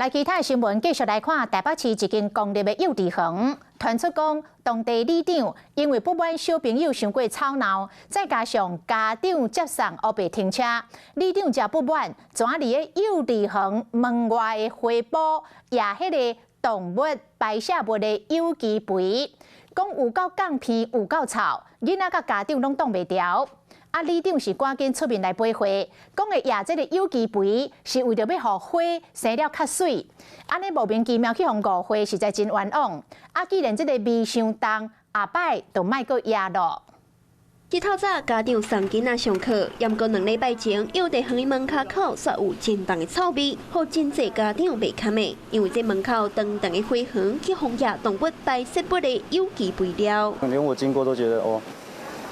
來其他新聞，繼續來看台北市一間公立的幼稚園，傳出講當地里長因為不滿小朋友傷過吵鬧，再加上家長接送烏白停車，里長誠不滿，怎佇咧幼稚園門外的花圃掖彼个動物排泄物的有機肥，講有夠仝鼻，有夠臭，囡仔佮家長攏擋袂牢。啊，里長是趕緊出面來駁話，講會掖這个有機肥是為著欲予花生了較媠，按呢莫名其妙去予誤會，實在真冤枉。啊，既然這个味傷重，下擺就莫閣掖囉。這透早家長送囡仔上課，毋過2禮拜前，幼稚園門跤口煞有真重的臭味，予真濟家長袂堪的，因為這門口長長的花園去予掖動物排泄物的有機肥料。連我經過都覺得哦，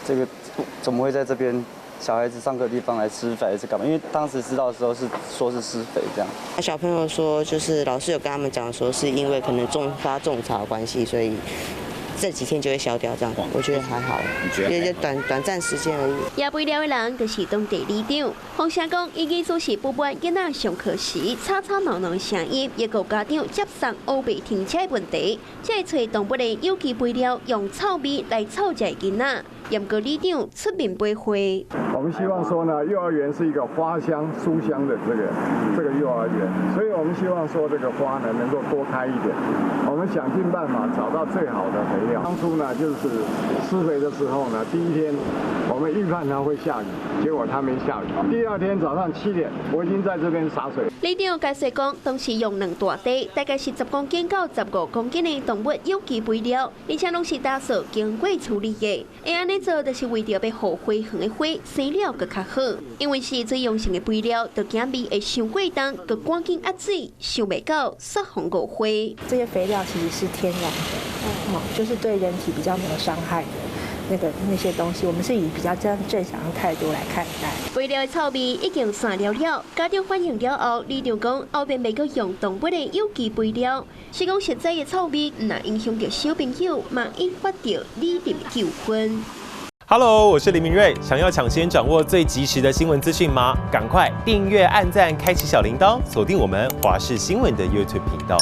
這個怎麼會在這邊小孩子上課的地方來施肥還是幹嘛？因為當時知道的時候是說是施肥這樣。小朋友說，就是老師有跟他們講，說是因為可能種發種草關係，所以這幾天就會消掉，這樣我覺得還好，也就短短暫時間而已。掖肥料的人就是當地里長，黃社講，伊意思是不滿囡仔上課時吵吵鬧鬧的聲音，抑閣家長接送烏白停車的問題，才會揣動物的有機肥料用臭味來臭這囡仔。毋過里長出面駁話。我們希望說呢，幼兒園是一個花香書香的這個幼兒園，所以我們希望說這個花呢能夠多開一點。我們想盡辦法找到最好的肥料。當初呢，就是施肥的時候呢，第一天我們預判它會下雨，結果它沒下雨。第二天早上7點，我已經在這邊灑水。里長解釋講，當時用兩大袋，大概是10公斤到15公斤的動物有機肥料，而且攏是打掃經過處理的。會按呢做，就是為著欲予花園的花生了閣較好。因為是水溶性的肥料，就驚味會傷過重，閣趕緊壓水，想袂到煞予誤會。這些肥料其實是天然的，哦，就是對人體比較沒有傷害的那些東西，我們是以比較這樣正向的態度來看待。肥料的臭味已經散了了，家長反映了後，里長講後面袂閣用動物的有機肥料，是講實在的臭味，若影響著小朋友，嘛引發著里長糾紛。 Hello，我是林明瑞。想要搶先掌握最及時的新聞資訊嗎？趕快訂閱、按讚、開啟小鈴鐺，鎖定我們華視新聞的 YouTube 頻道。